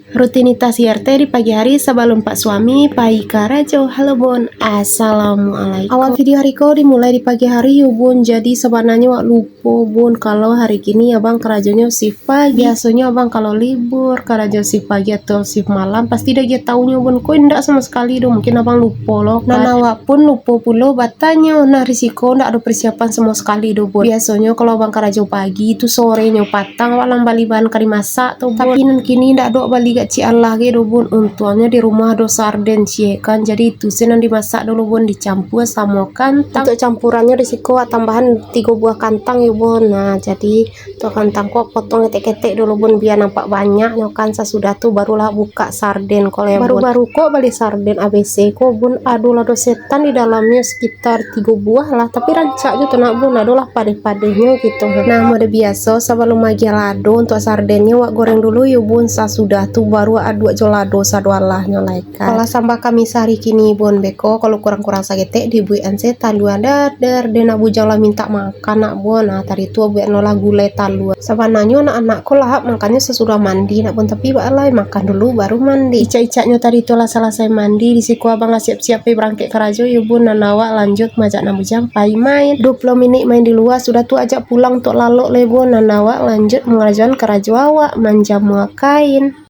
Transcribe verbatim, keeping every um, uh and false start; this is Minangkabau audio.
Rutinitas Y R T di pagi hari sabalun Pak Suami pai karajo. Halo Bun, assalamualaikum. Awal video hari ko dimulai di pagi hari yo Bun. Jadi sabananyo wak lupo Bun, kalau hari kini abang karajonyo shift pagi. Biasonyo abang kalau libur karajo shift pagi atau shift malam, pasti dah agiah taunyo Bun. Ko indak samo sakali doh, mungkin abang lupo lo kan. Nan awak pun lupo pulo batanyo. Nah, risiko ndak ado persiapan samo sakali doh Bun. Biasonyo kalau abang karajo pagi tu, sorenyo patang awak lah bali bahan kari masak tu Bun. Tapi nan kini ndak ado bali gak cik alah ge doh Bun. Untuangnyo di rumah ado sarden ciek kan. Jadi itu se nan dimasak dulu Bun, dicampua samo kantang. Untuk campuannyo risiko awak tambahan tigo buah kantang yo Bun. Nah, jadi tu kantang ko potong ketek-ketek dulu Bun, bia nampak banyaknyo kan. Sasudah tu barulah buka sarden ko lai Bun. Baru-baru ko bali sarden A B C ko Bun, aduh lah doh setan di dalamnyo, sekitar tigo buah lah. Tapi rancak jo tu nak Bun, adolah padeh-padehnyo gitu. Nah, model biaso sabalun magiah lado untuk sardennyo wak goreng dulu yo Bun. Sasudah tu baru aduak jo lado sadoalahnyo lai. Kalau samba kami sahari kini Bun, beko kalau kurang-kurang saketek dibuekan se talua, dar, dar, den nak bujang lah mintak makan nak Bun. Nah, tadi tu buekan lo lah gulai talua. Sabananyo anak-anak ko lahap makannyo sasudah mandi nak Bun, tapi baa lai, makan dulu baru mandi. Icak-icaknyo tadi tu lah salasai mandi, di siko abang lah siap-siap pai barangkek karajo yo Bun, nan awak lanjut majak nan bujang pai main. Duo puluah minik main di lua, sudah tu ajak pulang untuak lalok lai Bun, nan awak lanjut mangarajoan karajo awak, manjamua kain.